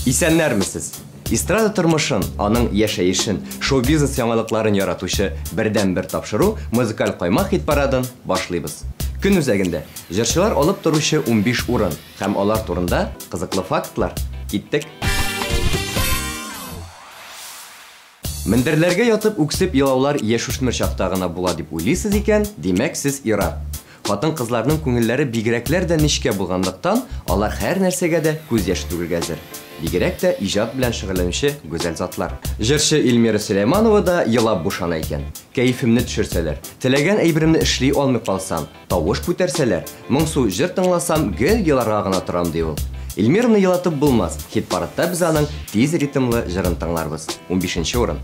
Исәннәрмесез! Эстрада тормышын, аның яшәешен, шоу-бизнес яңалыкларын яратучы бердәнбер тапшыру Музыкаль каймак хит-парадын башлыйбыз. Көн үзәгендә җырчылар алып торучы 15 урын һәм алар турында кызыклы фактлар. Киттек! Мендәрләргә ятып үксеп елаулар яшүсмер чакта гына була дип уйлыйсыз икән, димәк, сез ир-ат. Хатын-кызларның күңелләре бигрәкләр дә нечкә булганлыктан, алар һәр нәрсәгә дә күз яше түгергә әзер. Бигрәк тә иҗат белән шөгыльләнүче гүзәл затлар. Җырчы Эльмира Сөләйманова да елап бушана икән. Кәефемне төшерсәләр, теләгән әйберемне эшли алмый калсам, тавыш күтәрсәләр, моңсу җыр тыңласам, гел еларга гына торам, ди ул. Эльмираны елатып булмас, хит-парадта без аның тиз ритмлы җырын тыңларбыз. 15 урын.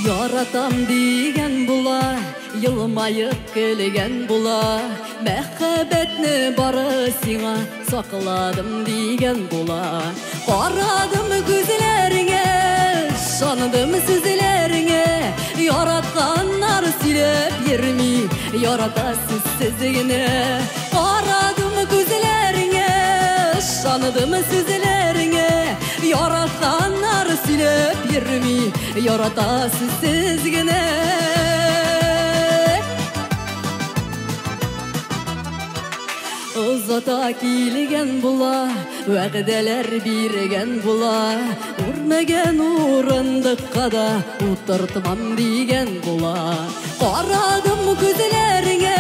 Яратам дигән була, елмаеп көлгән була, мәхәббәтне бары сиңа сакладым дигән була. Карадым күзләреңә, ышандым сүзләреңә, яратканнар сөйләп йөрми, яратасыз сез генә. Карадым күзләреңә, ышандым сүзләреңә, яратканнар сөйләп йөрми, яратасыз сез генә. Озата килгән була, вәгъдәләр биргән була, үрмәгән урындыкка да утыртмам дигән була. Карадым күзләреңә,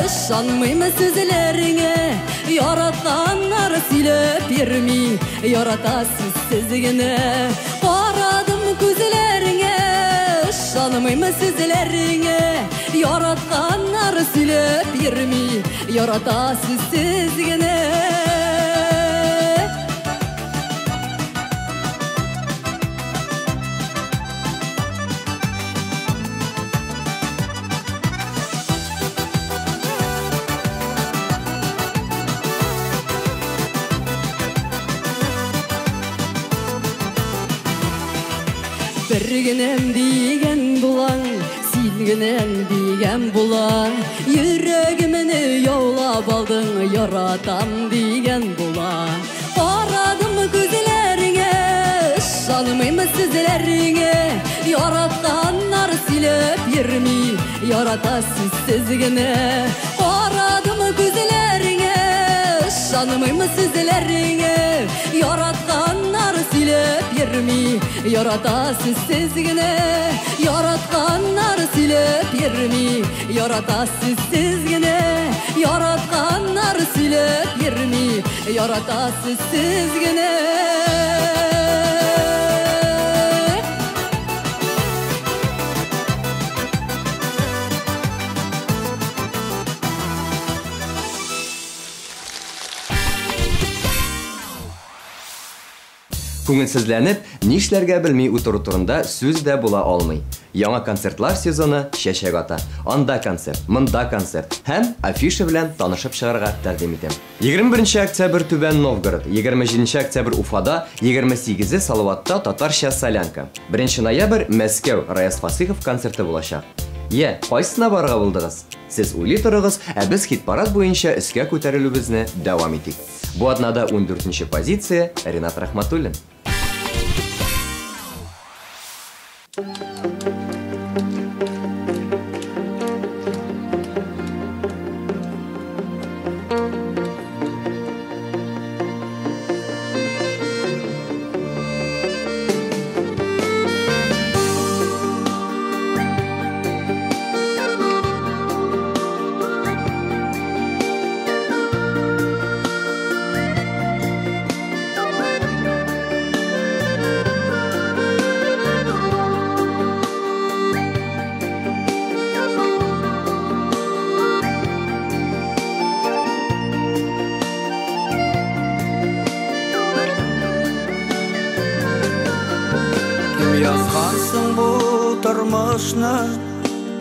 ышанмыйм сүзләреңә, яратканнар сөйләп йөрми, яратасыз сез генә. Карадым күзләреңә, ышанмыйм сүзләреңә, яратканнар сөйләп йөрми, яратасыз сез генә. Бер генәм дигән булаң, син генәм дигән була, йөрәгемне яулап алдың, яратам дигән була. Карадым күзләреңә, ышанмыйм сүзләреңә, яратканнар сөйләп йөрми, яратасыз сез генә. Карадым күзләреңә, ышанмыйм сүзләреңә, яратканнар сөйләп йөрми, яратасыз сез генә. Яратканнар сөйләп йөрми, яратасыз сез генә. Яратканнар сөйләп йөрми, яратасыз сез генә. Күңелсезләнеп, нишләргә белми утыру турында сүз дә була алмый. Яңа концертлар сезоны чәчәк ата. Анда концерт, монда концерт һәм афиша белән танышып чыгарга тәкъдим итәм. 21 октябрь Түбән Новгород, 27 октябрь Уфада, 28 Салаватта татарча солянка. 1 ноябрь Мәскәү Раяз Фасыйхов концерты булачак. Йә, кайсына барырга булдыгыз? Сез уйлый торыгыз, ә без хит-парад буенча өскә күтәрелүебезне дәвам итик. Бу атнада 14 позиция Ринат Рахматуллин. язган соң бу тормышны?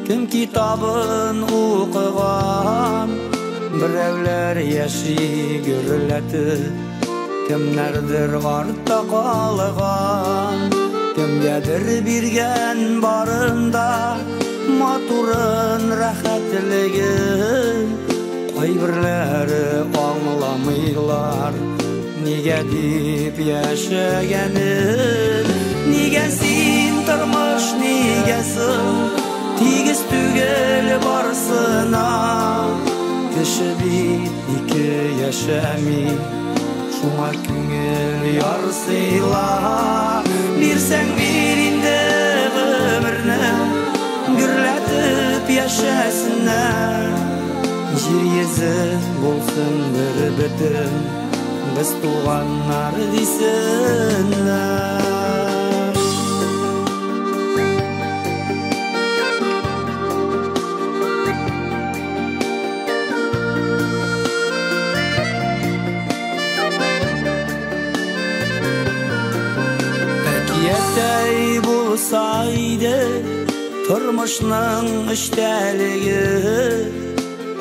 Кем китабын укыган? Берәүләр яши гөрләтеп, кемнәрдер артта калган. Кемгәдер биргән барында матурын, рәхәтлеген. Кайберләре аңламыйлар нигә дип яшәгәнен. Нигә син, тормыш, нигә соң тигез түгел барысына? Кеше бит ике яшәми, шуңа күңел ярсыйла. Бирсәң бир инде гомерне, гөрләтеп яшәсеннәр. Җир йөзе булсын бер бөтен, без туганнар дисеннәр. Әкияттәй булса иде тормышның эчтәлеге,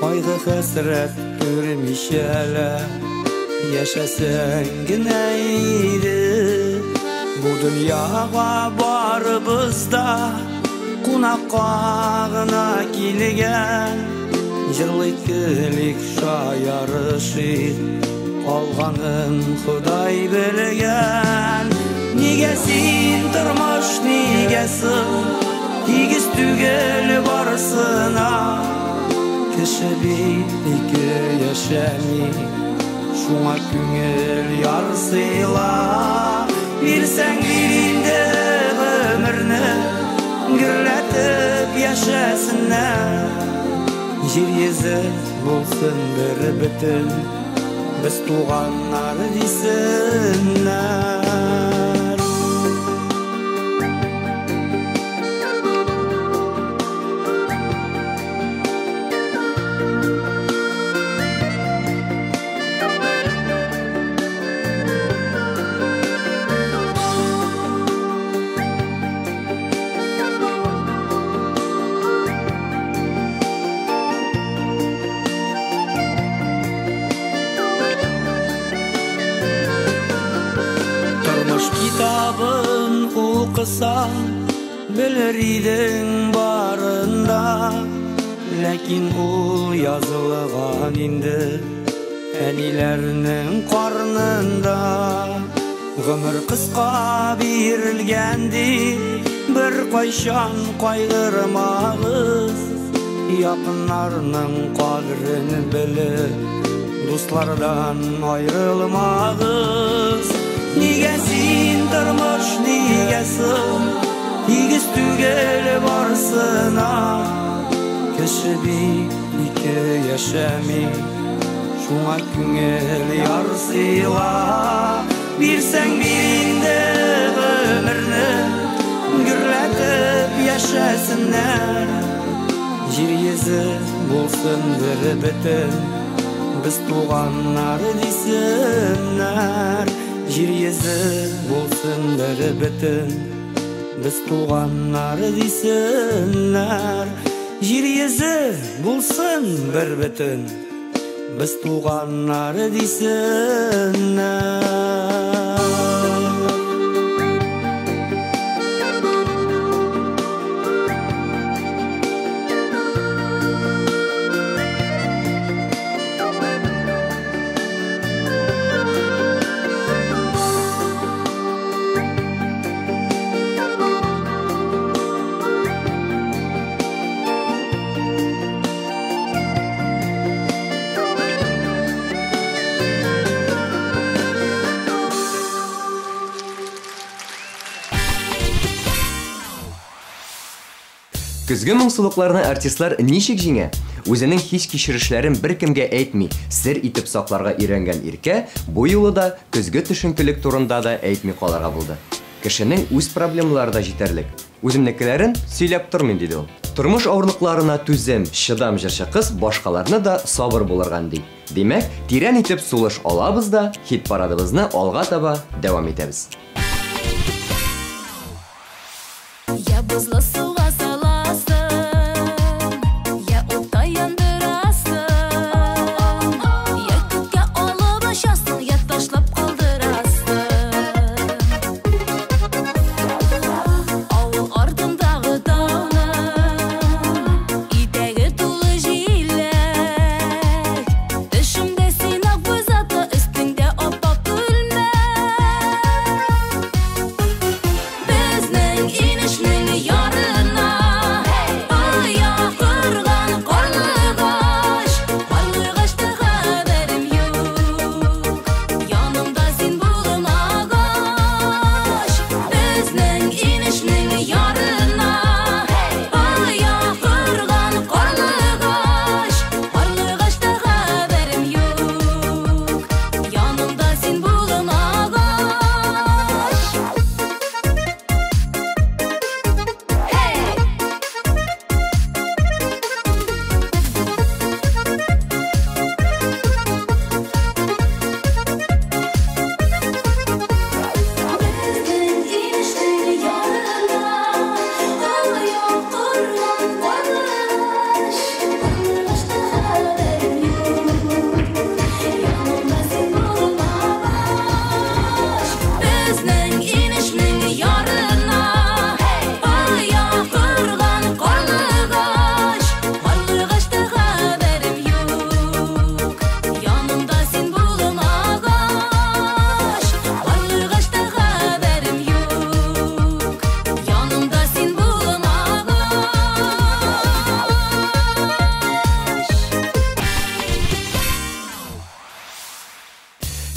кайгы хәсрәт күрмичә лә яшәсәң генә иде. Бу дөньяга барыбыз да кунакка гына килгән. Җырлыйк, көлик, шаярышыйк, калганын Ходай белгән. Нигә син, тормыш, нигә соң тигез түгел барысына? Кеше бит ике яшәми, шуңа күңел ярсыйла. Бирсәң бир инде гомерне, гөрләтеп яшәсеннәр. Җир йөзе булсын бер бөтен, без туганнар дисеннәр. Китабын укысаң, белер идең барында. Ләкин ул язылган инде әниләрнең карнында. Гомер кыска бирелгән дип бер кайчан кайгырмагыз. Якыннарның кадерен белеп, дуслардан аерылмагыз. Нигә син, тормыш, нигә соң тигез түгел барысына? Кеше бит ике яшәми, шуңа күңел ярсыйла. Бирсәң бир инде гомерне, гөрләтеп яшәсеннәр. Җир йөзе булсын бер бөтен, без туганнар дисеннәр. Җир йөзе булсын бер бөтен, без туганнар дисеннәр. Җир йөзе булсын бер бөтен, без туганнар дисеннәр. Көзге моңсулыкларны артистлар ничек җиңә? Үзенең хис-кичерешләрен беркемгә әйтми, сер итеп сакларга өйрәнгән Иркә бу юлы да көзге төшенкелек турында да әйтми калырга булды. Кешенең үз проблемалары да җитәрлек. Үземнекеләрен сөйләп тормыйм, диде ул. Тормыш авырлыкларына түзем, чыдам җырчы кыз башкаларны да сабыр булырга өнди. Димәк, тирән итеп сулыш алабыз да хит-парадыбызны алга таба дәвам итәбез. тозлы суга саласың, я утта яндырасың, я күккә алып очасың, я ташлап калдырасың. Авыл артындагы тауның итәге тулы җиләк. Төшемдә син акбүз атлы, өстеңдә ап-ак күлмәк. Безнең инешнең ярына оя корган карлыгач. Карлыгачта хәбәрем юк, янымда син булмагач. Безнең инешнең ярына оя корган карлыгач. Карлыгачта хәбәрем юк, янымда син булмагач. Hey! Безнең инешнең ярына оя корган карлыгач. Карлыгачта хәбәрем юк, янымда син булмагач. Безнең инешнең ярына оя корган карлыгач. Карлыгачта хәбәрем юк, янымда син булмагач. Карлыгачта хәбәрем юк, янымда син булмагач.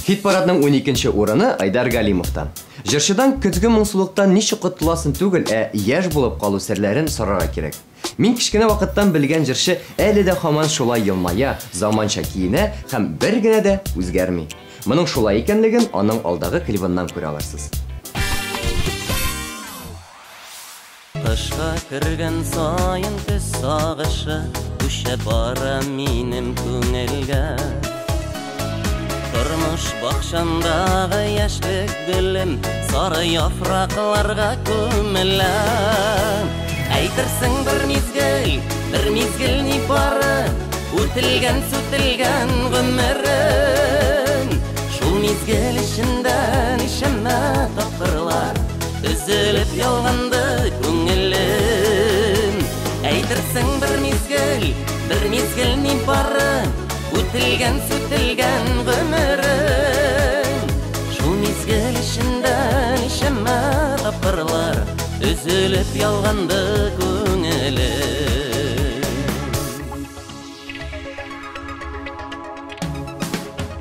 Хит-парадның 12 урыны Айдар Галимовтан. Җырчыдан көзге моңсулыктан ничек котыласын түгел, ә яшь булып калу серләрен сорарга кирәк. Мин кечкенә вакыттан белгән җырчы әле дә һаман шулай елмая, заманча киенә һәм бер генә дә үзгәрми. Моның шулай икәнлеген аның алдагы клибыннан күрә алырсыз. Кышка кергән саен көз сагышы күчә бара минем күңелгә. Тормыш бакчамдагы яшьлек гөлем сары яфракларга күмелә. Әйтерсең бер мизгел ни бары, үтелгән сүтелгән гомерем. Шул мизгел эчендә ничәмә тапкырлар өзелеп ялганды күңелем. Әйтерсең бер мизгел ни бары, үтелгән сүтелгән гомерем. Шул мизгел эчендә ничәмә тапкырлар өзелеп ялганды күңелем.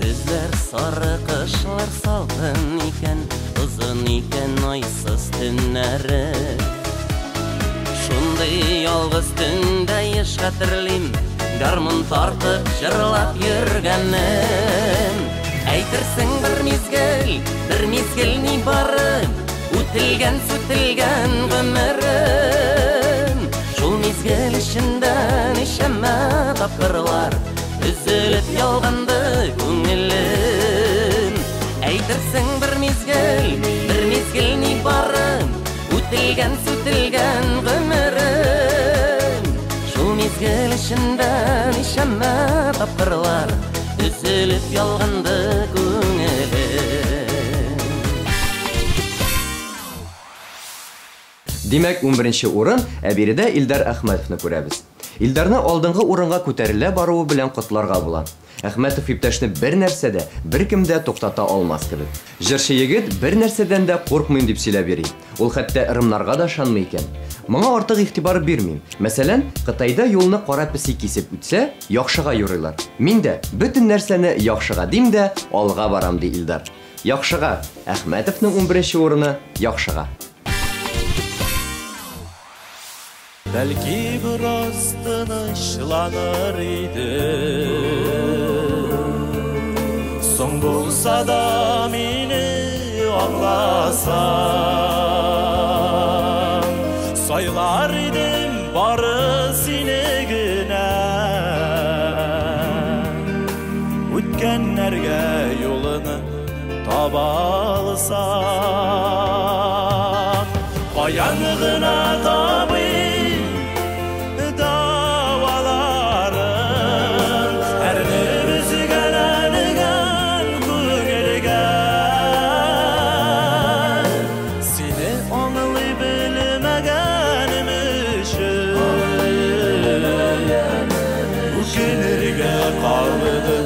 Көзләр сары, кышлар салкын икән, озын икән айсыз төннәре. Шундый ялгыз төндә еш хәтерлим, гармун тартып җырлап йөргәнем. Әйтерсең бер мизгел ни бары, үтелгән сүтелгән гомерем. Шул мизгел эчендә ничәмә тапкырлар өзелеп ялганды күңелем. Әйтерсең бер мизгел ни бары, үтелгән сүтелгән гомерем. Шул мизгел эчендә ничәмә тапкырлар өзелеп ялганды күңелем. Димәк, 11 урын, ә биредә Илдар Әхмәтовны күрәбез. Илдарны алдынгы урынга күтәрелә баруы белән котларга була. Әхмәтов иптәшне бер нәрсә дә, беркем дә туктата алмас кебек. Җырчы егет бер нәрсәдән дә куркмыйм дип сөйләп йөри. Ул хәтта ырымнарга да ышанмый икән. Моңа артык игътибар бирмим. Мәсәлән, Кытайда юлны кара песи кисеп үтсә, яхшыга юрыйлар. Мин дә бөтен нәрсәне яхшыга дим дә, алга барам, ди Илдар. Яхшыга. Әхмәтовның 11 урыны яхшыга. Бәлки бераз тынычланыр идем, соң булса да мине аңласаң, сайлар идем бары сине генә. Үткәннәргә юлны таба алсам, Каян гына табыйм дәваларын Әрнеп өзгәләнгән күңелгә. Сине аңлый белмәгәнем өчен үкенергә калды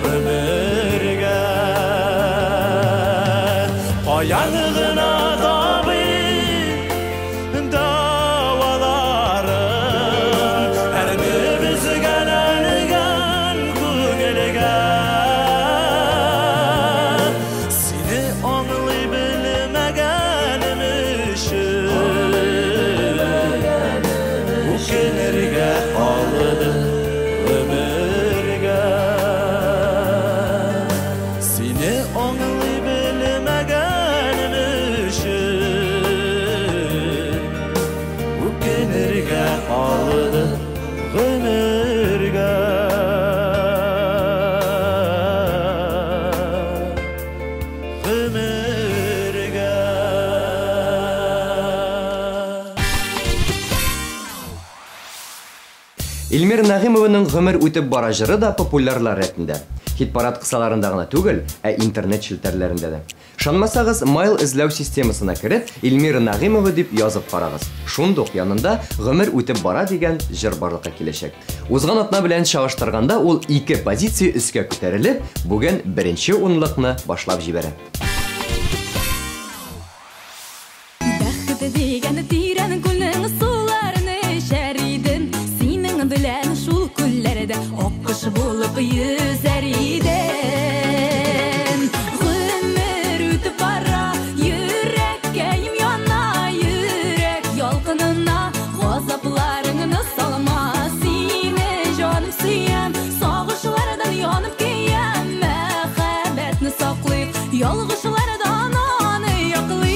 гомергә. Каян гына табыйм дәваларын Әрнеп өзгәләнгән күңелгә. Сине аңлый белмәгәнем өчен үкенергә калды гомергә. Сине аңлый белмәгәнем өчен үкенергә калды гомергә. Гомергә. Эльмира Нәгыймованың «Гомер үтеп бара» җыры да популярлар рәтендә. Хит-парад кысаларында гына түгел, ә интернет челтәрләрендә дә. Ышанмасагыз, Mail эзләү системасына кереп, Эльмира Нәгыймова дип язып карагыз. Шундук янында «Гомер үтеп бара» дигән җыр барлыкка киләчәк. Узган атна белән чагыштырганда ул 2 позиция өскә күтәрелеп, бүген беренче унлыкны башлап җибәрә. Бәхет дигән тирән күлнең суларын эчәр идем, синең белән шул күлләрдә аккош булып йөзәр идем. Гомер үтеп бара, йөрәккәем яна, йөрәк ялкынына газапларыңны салма. Сине җаным сөям, сагышлардан янып көям, мәхәббәтне саклыйк, ялгышлардан аны яклыйк.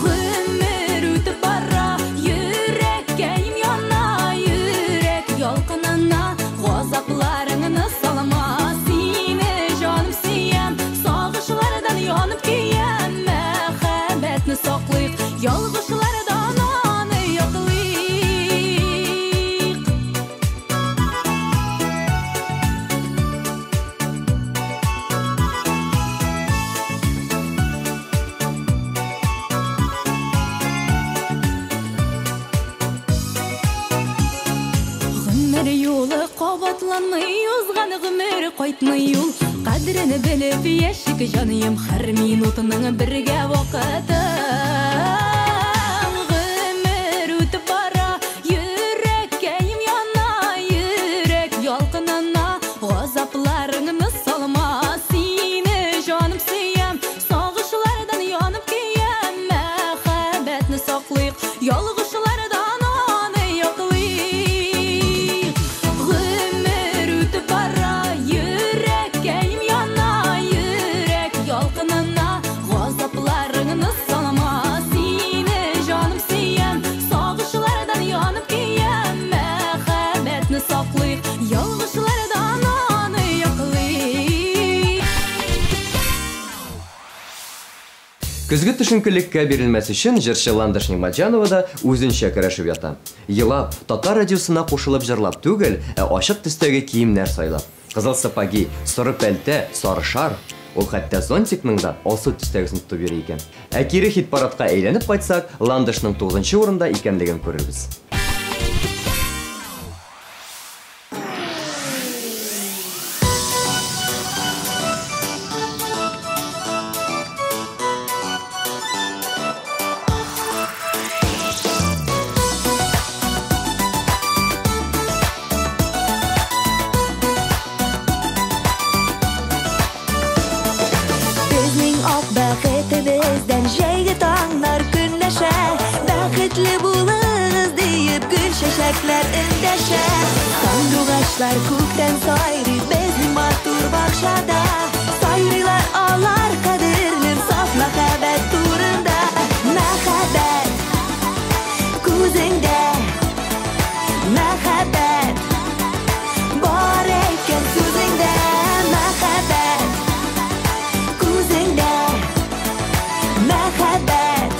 Гомер үтеп бара, йөрәккәем яна, йөрәк ялкынына газапларыңны салма. Сине җаным сөям, сагышлардан янып көям, мәхәббәтне саклыйк, ялгышлардан аны яклыйк. Гомер юлы кабатланмый, узган гомер кайтмый ул. Кадерен белеп яшик, җаныем, һәр минутының бергә вакыты. Гомер үтеп бара, йөрәккәем яна, йөрәк ялкынына газапларыңны салма. Сине җаным сөям, сагышлардан янып көям, мәхәббәтне саклыйк, ялгышлардан аны яклыйк. Гомер үтеп бара, йөрәккәем яна, йөрәк ялкынына газапларыңны салма. Сине җаным сөям, сагышлардан янып көям, мәхәббәтне саклыйк, ялгышлардан аны яклыйк. Көзге төшенкелеккә бирелмәс өчен җырчы Ландыш Нигъмәтҗанова да үзенчә көрәшеп ята. Елап, татар радиосына кушылып җырлап түгел, ә ачык төстәге киемнәр сайлап. Кызыл сапоги, соры пәлтә, сары шар. Ул хәтта зонтикның да алсу төстәгесен тотып йөри икән. Ә кире хит-парадка әйләнеп кайтсак, Ландышның 9 урында икәнлеген күрербез. Безнең ак бәхетебездән җәйге таңнар көнләшә, бәхетле булыгыз диеп гөл чәчәкләр эндәшә. Сандугачлар күктән сайрый безнең матур бакчада, сайрыйлар алар кадерлем саф мәхәббәт турында. Мәхәббәт күзеңдә, мәхәббәт бар әйткән сүзеңдә, мәхәббәт күзеңдә, мәхәббәт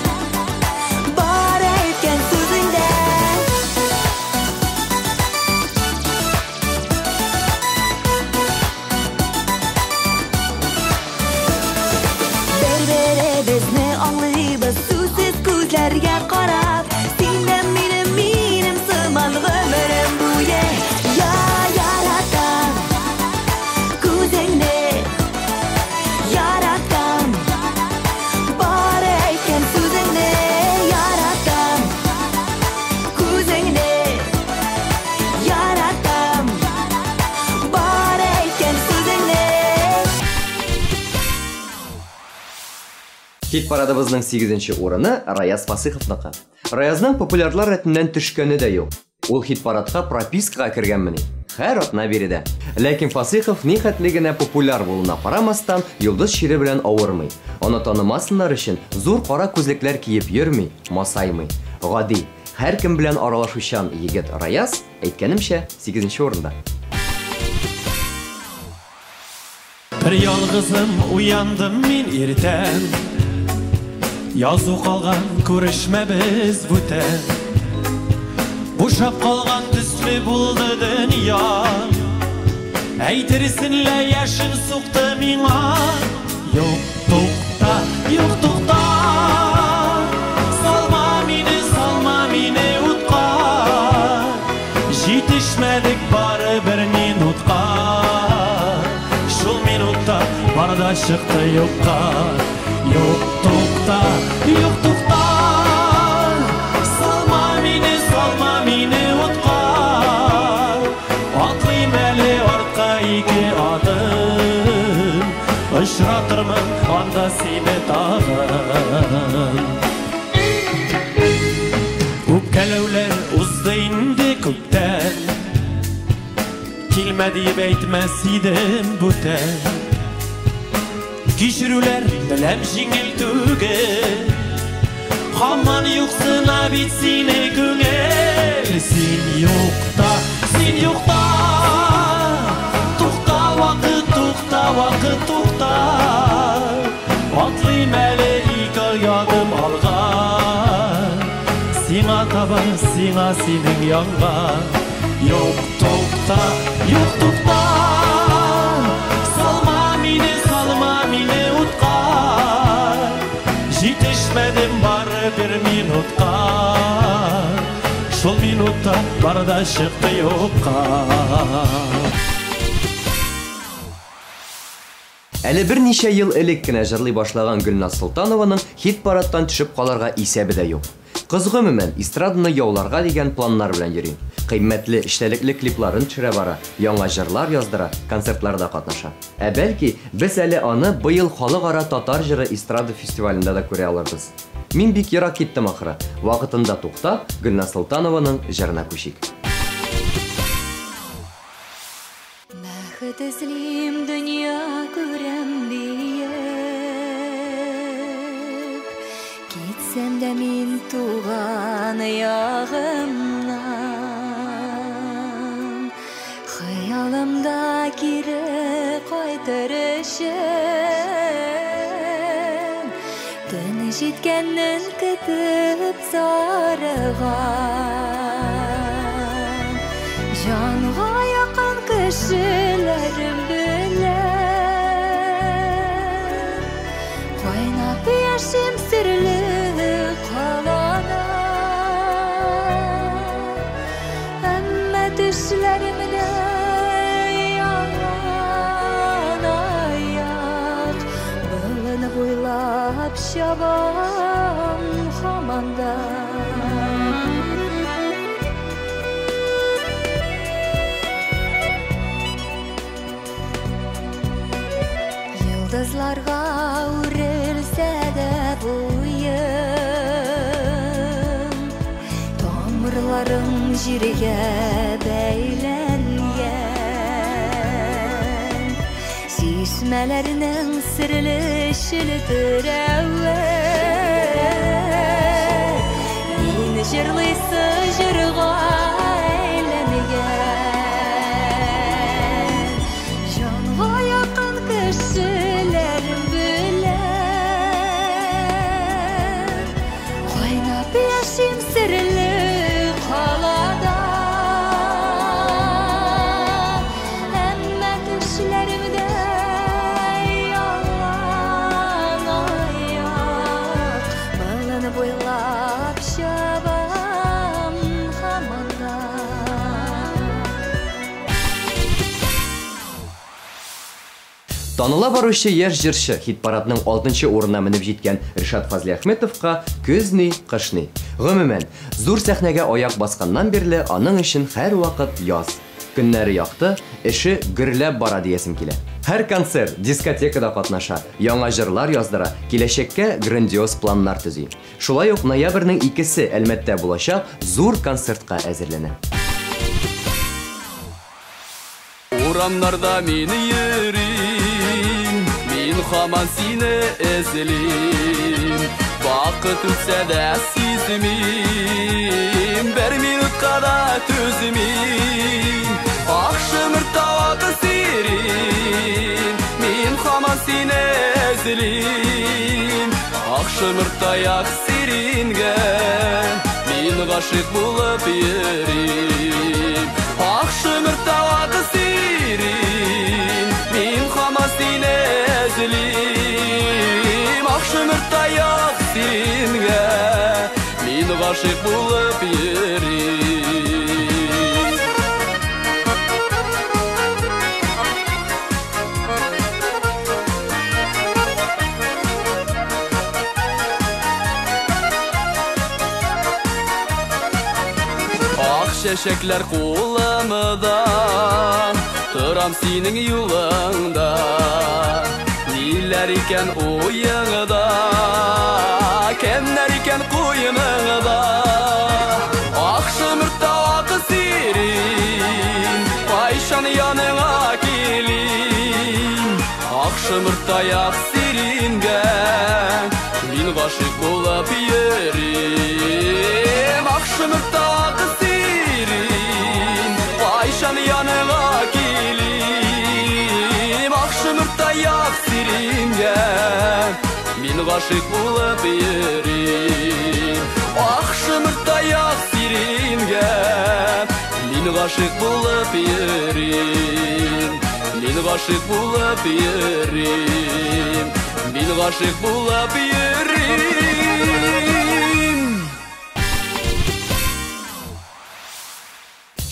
Хит-парадыбызның 8 урыны Раяз Фасыйховныкы. Раязның популярлар рәтеннән төшкәне дә юк. Ул хит-парадка пропискага кергәнмени? Һәр атна биредә. Ләкин Фасыйхов ни хәтле генә популяр булуына карамастан, йолдыз чире белән авырмый. Аны танымасыннар өчен зур кара күзлекләр киеп йөрми, масаймый. Гади, һәркем белән аралашучан егет Раяз, әйткәнемчә, 8 урында. Бер ялгызым уяндым мин иртән. Язу калган күрешмәбез бүтән. Бушап калган төсле булды дөнья. Әйтерсең лә яшен сукты миңа. Юк, тукта, юк, тукта. Салма мине, салма мине утка. Җитешмәдек бары бер минутка. Шул минутта бар да чыкты юкка. Юк, тукта, юк, тукта. Салма мине, салма мине утка. Атлыйм әле артка ике адым. Очратырмын анда сине тагын. Үпкәләүләр узды инде күптән. Килмә диеп әйтмәс идем бүтән. Кичерүләр беләм җиңел түгел. Һаман юксына бит сине күңел. Син юкта, син юкта. Тукта вакыт, тукта вакыт, тукта. Атлыйм әле ике адым алга. Сиңа таба, сиңа синең янга. Юк, тукта, юк, тукта. Салма мине, салма мине утка. Җитешмәдем бары бер минутка. Шул минутта бар да чыкты юкка. Әле берничә ел элек кенә җырлый башлаган Гөлназ Солтанованың хит-парадтан төшеп калырга исәбе дә юк. Кыз гомумән эстраданы яуларга дигән планнар белән йөри. Кыйммәтле, эчтәлекле клипларын төшерә бара, яңа җырлар яздыра, концертларда катнаша. Ә бәлки, без әле аны быел халыкара татар җыры эстрада фестивалендә дә күрә алырбыз. Мин бик ерак киттем ахыры. Вакытында туктап, Гөлназ Солтанованың җырына күчик. Бәхет эзлим, дөнья күрәм диеп, китсәм дә мин туган ягымнан, хыялымда кире кайтыр өчен, төн җиткәнен көтеп зарыгам. Җанга якын кешеләрем белән кайнап яшим серле калада. Әмма төшләремдә ялан аяк болын буйлап чабам һаман да. Йолдызларга үрелсә дә буем, тамырларым җиргә бәйләнгән. Чишмәләрнең серле челтерәве мин җырлыйсы җырга әйләнгән. Җанга якын кешеләрем белән кайнап яшим серле калада. Әмма төшләремдә ялан аяк болын буйлап чабам һаман да. Таныла баручы яшь җырчы хит-парадның 6 урынына менеп җиткән Ришат Фазлиәхметовка көз ни, кыш ни. Гомумән, зур сәхнәгә аяк басканнан бирле аның өчен һәрвакыт яз. Көннәре якты, эше гөрләп бара диясем килә. Һәр концерт, дискотекада катнаша, яңа җырлар яздыра, киләчәккә грандиоз планнар төзи. Шулай ук ноябрьнең 2-се Әлмәттә булачак зур концертка әзерләнә. Урамнарда мин йөрим, мин һаман сине эзлим. Вакыт үтсә дә сизмим, бер минутка да түзмим. Ак шымырт таваты сирин, мин һаман сине эзлим. Ак шымырт таяк сирингә, мин гашыйк булып йөрим. Ак шымырт таваты сирин, мин һаман сине эзлим. Ак шымырт таяк сирингә, мин гашыйк булып йөрим. Ак чәчәкләр кулымда, торам синең юлыңда. Ниләр икән уеңда, кемнәр икән куеныңда? Ак шымырт таваты сирин, кайчан яныңа килим? Ак шымырт таяк сирингә, мин гашыйк булып йөрим. Ак шымырт таваты сирин, кайчан яныңа килим? Ак шымырт таяк сирингә, мин гашыйк булып йөрим. Ак шымырт таяк сирингә, мин гашыйк булып йөрим. Мин гашыйк булып йөрим. Мин гашыйк булып йөрим.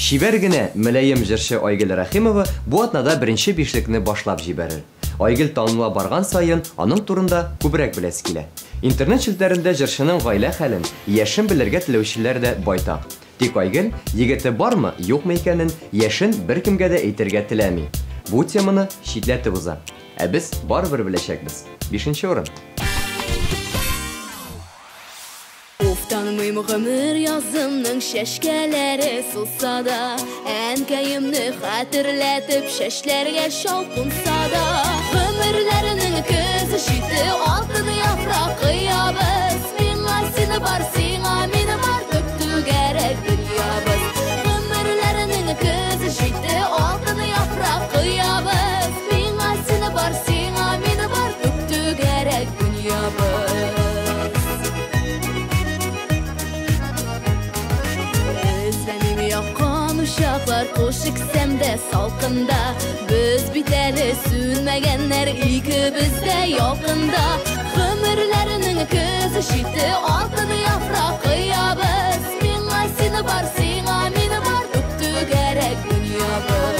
Чибәр генә мөлаем җырчы Айгөл Рәхимова бу атнада беренче бишлекне башлап җибәрер. Айгөл таныла барган саен аның турында күбрәк беләсе килә. Интернет челтәрендә җырчының гаилә хәлен, яшен белергә теләүчеләр дә байтак. Тик Айгөл егете бармы, юкмы икәнен, яшен беркемгә дә әйтергә теләми. Бу теманы читләтеп уза. Ә без барыбер беләчәкбез. 5-нче урын. Уфтанмыйм гомер язымның чәчкәләре сулса да, әнкәемне хәтерләтеп чәчләргә чал кунса да. Гомерләренең көзе җитте, алтын яфрак кыябыз. Миңа сине бар, сиңа мине бар, төп-түгәрәк дөньябыз. Гомерләренең көзе җитте, алтын яфрак кыябыз. Миңа сине бар, сиңа мине бар, төп-түгәрәк дөньябыз. Эзләмим яккан учаклар, куш иксәм дә салкында. Без бит әле сүнмәгәннәр, икебез дә ялкында. Гомерләренең көзе җитте, алтын яфрак кыябыз. Миңа сине бар, сиңа мине бар, төп-түгәрәк дөньябыз.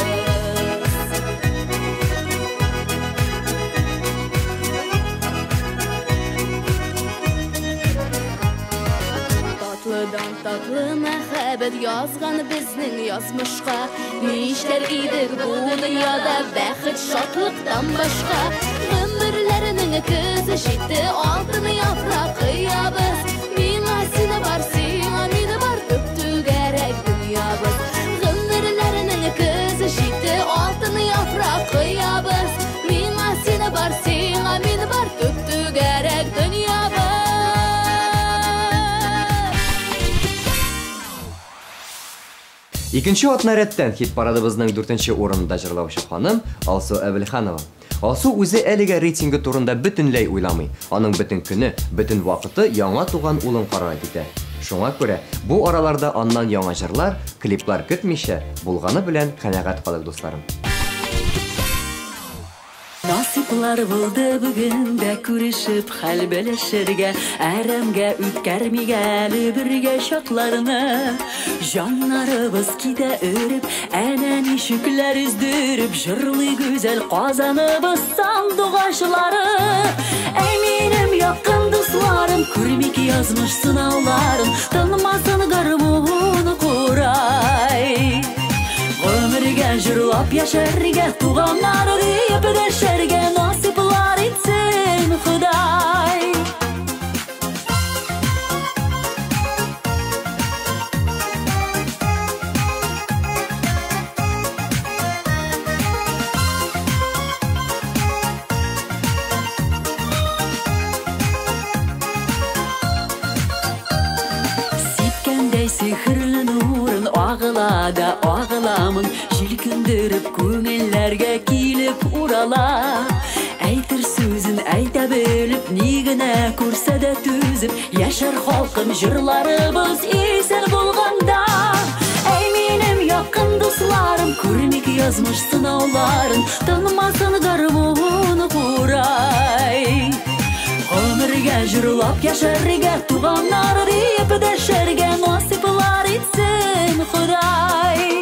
Татлыдан татлы мәхәббәт язган безнең язмышка. Нишләр идек бу дөньяда бәхет, шатлыктан башка? Гомерләренең көзе җитте, алтын яфрак кыябыз. Миңа сине бар, сиңа мине бар, төп-түгәрәк дөньябыз. Гомерләренең көзе җитте, алтын яфрак кыябыз. Миңа сине бар, сиңа мине бар, төп-түгәрәк дөньябыз. Икенче атна рәттән хит-парадыбызның 4-нче урынында җырлаучы ханым Алсу Әбелханова. Алсу үзе әлегә рейтингы турында бөтенләй уйламый. Аның бөтен көне, бөтен вакыты яңа туган улын карарга китә. Шуңа күрә бу араларда аннан яңа җырлар, клиплар көтмичә, булганы белән канәгать калыйк, дусларым. Насыйплар булды бүген дә күрешеп хәл белешергә, әрәмгә үткәрмик әле бергә чакларны. Җаннарыбыз китә өреп, әнә ничекләр өздереп, җырлый гүзәл Казаныбыз сандугачлары. Әй минем якын дусларым, күрмик язмыш сынауларын, тынмасын гармун курай. Гомергә җырлап яшәргә, туганнар диеп дәшәргә насыйплар итсен Ходай. Сихерле нурын агыла да агыламын, җилкендереп күңелләргә килеп урала. Әйтер сүзен әйтә белеп, ни генә күрсә дә түзеп, яшәр халкым җырларыбыз исән булганда. Әй минем якын дусларым, күрмик язмыш сынауларын, тынмасын гармун курай. Гомергә җырлап яшәргә, туганнар диеп дәшәргә насыйплар итсен Ходай.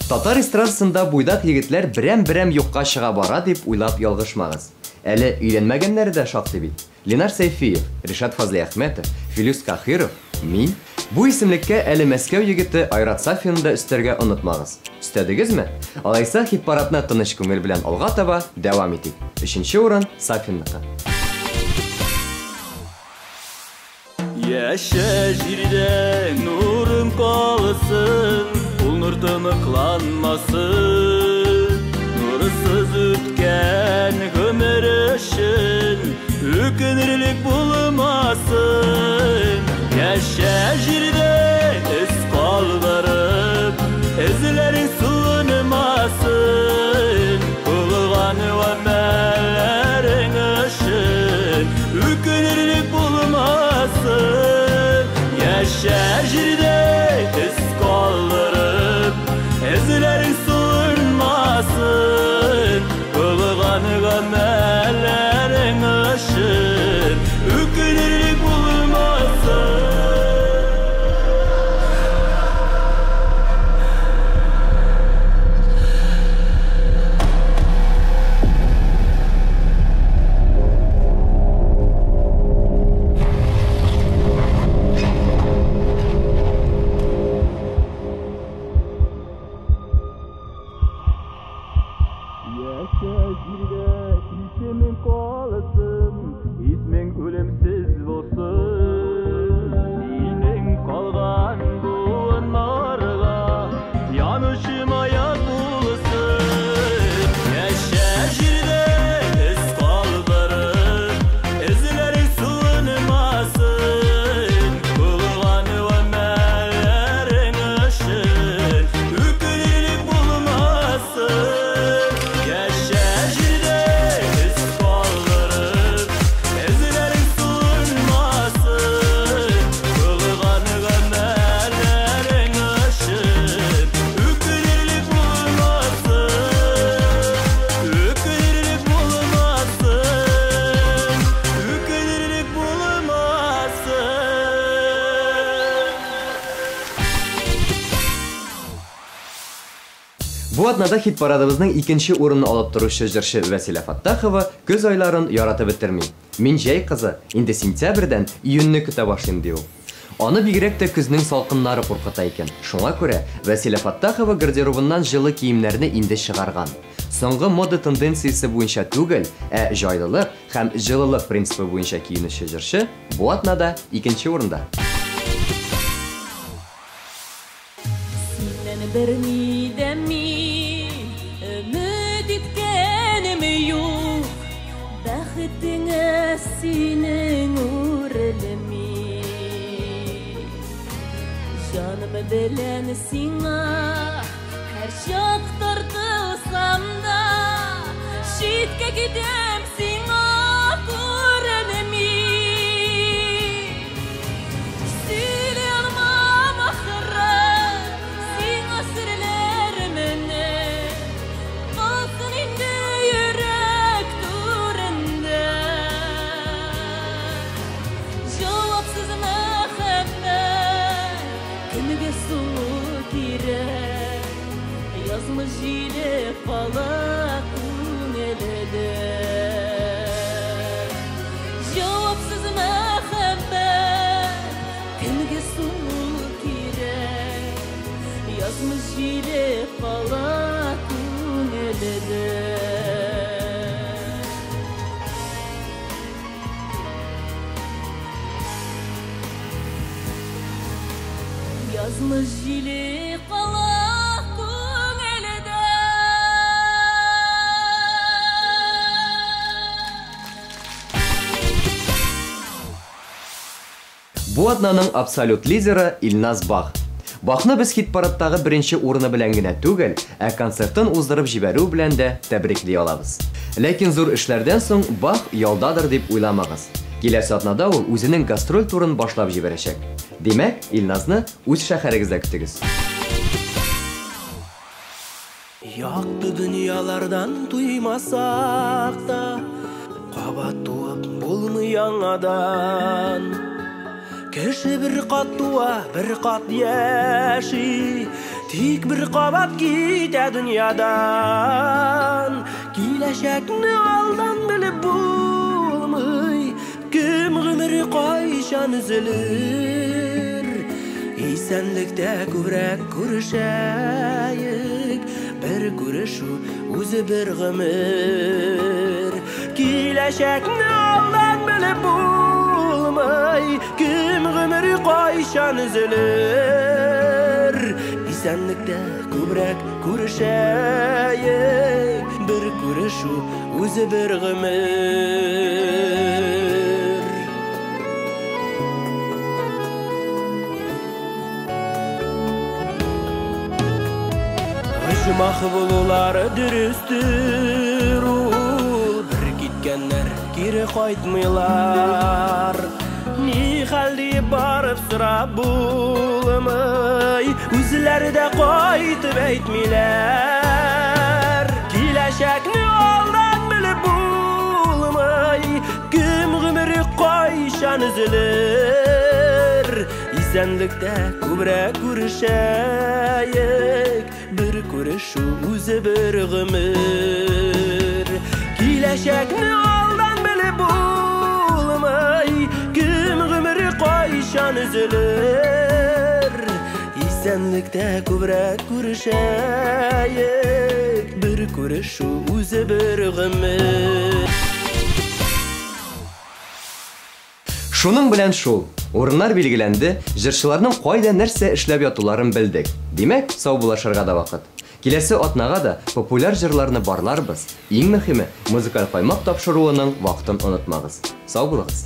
Татар эстрадасында буйдак егетләр берәм-берәм юкка чыга бара дип уйлап ялгышмагыз. Әле өйләнмәгәннәре дә шактый бит. Ленар Сәйфиев, Ришат Фазлыәхмәтов, Филүс Каһиров, мин. Бу исемлеккә әле Мәскәү егете Айрат Сафинны да өстәргә онытмагыз. Өстәдегезме? Алайса хит-парадны тыныч күңел белән алга таба дәвам итик. Өченче урын Сафинныкы. Яшә җирдә нурың калсын, ул нур тыныкланмасын. Нурсыз үткән гомер өчен үкенерлек булмасын. Яшә җирдә эз калдырып, эзләрең суынмасын. Кылган гамәлләрең өчен үкенерлек булмасын. Яшә җирдә эз калдырып, эзләрең суынмасын. Кылган гамәлләрең өчен үкенерлек булмасын. Яшә җирдә исемең калсын, исмең үлемсез булсын. Синең калган буыннарга янучы маяк булсын. Яшә җирдә эз калдырып, эзләрең суынмасын. Кылган гамәлләрең өчен үкенерлек булмасын. Яшә җирдә эз калдырып, эзләрең суынмасын. Кылган гамәлләрең өчен үкенерлек булмасын. Үкенерлек булмасын. Үкенерлек булмасын. Бу атнада хит-парадыбызның икенче урынын алып торучы җырчы Вәсилә Фаттахова көз айларын яратып бетерми. Мин җәй кызы, инде сентябрьдән июньне көтә башлыйм, ди ул. Аны бигрәк тә көзнең салкыннары куркыта икән. Шуңа күрә Вәсилә Фаттахова гардеробыннан җылы киемнәрне инде чыгарган. Соңгы мода тенденциясе буенча түгел, ә җайлылык һәм җылылык принципы буенча киенүче җырчы бу атнада икенче урында. Синнән берни дә мин өмет иткәнем юк, бәхетеңә синең үрелми. Җаным белән сиңа һәр чак тартылсам да, читкә китәм сиңа күренми. Сөйли алмам ахыры сиңа серләремне, калсын инде йөрәк түрендә. Җавапсыз мәхәббәт кемгә соң кирәк? Язмыш җиле кала күңелдә. Җавапсыз мәхәббәт кемгә соң кирәк? җиле кала күңелдә. Бу атнаның абсолют лидеры Илназ Бах. Бахны без хит-парадтагы беренче урыны белән генә түгел, ә концертын уздырып җибәрү белән дә тәбрикли алабыз. Ләкин зур эшләрдән соң Бах ялдадыр дип уйламагыз. Киләсе атнада ул үзенең гастроль турын башлап җибәрәчәк. Димәк, Илназны үз шәһәрегездә көтегез. Якты дөньялардан туймасак та, кабат туып булмый яңадан. Кеше бер кат туа, бер кат яши, тик бер кабат китә дөньядан. Киләчәкне алдан белеп булмый, кем гомере кайчан өзелер. Исәнлектә күбрәк күрешәек, бер күрешү үзе бер гомер. Киләчәкне алдан белеп булмый, кем гомере кайчан өзелер. Исәнлектә күбрәк күрешәек, бер күрешү үзе бер гомер. Оҗмах булулары дөрестер ул, бер киткәннәр кире кайтмыйлар. Ни хәл диеп барып сорап булмый, үзләре дә кайтып әйтмиләр. Киләчәкне алдан белеп булмый, кем гомере кайчан өзелер. Исәнлектә күбрәк күрешәек, бер күрешү үзе бер гомер. Киләчәкне алдан белеп булмый, кем гомере кайчан өзелер. Исәнлектә күбрәк күрешәек, бер күрешү үзе бер гомер. Шуның белән шул. Урыннар билгеләнде, җырчыларның кайда нәрсә эшләп ятуларын белдек. Димәк, саубуллашырга да вакыт. Киләсе атнага да популяр җырларны барларбыз. Иң мөһиме, музыкаль каймак тапшыруының вакытын онытмагыз. Сау булыгыз.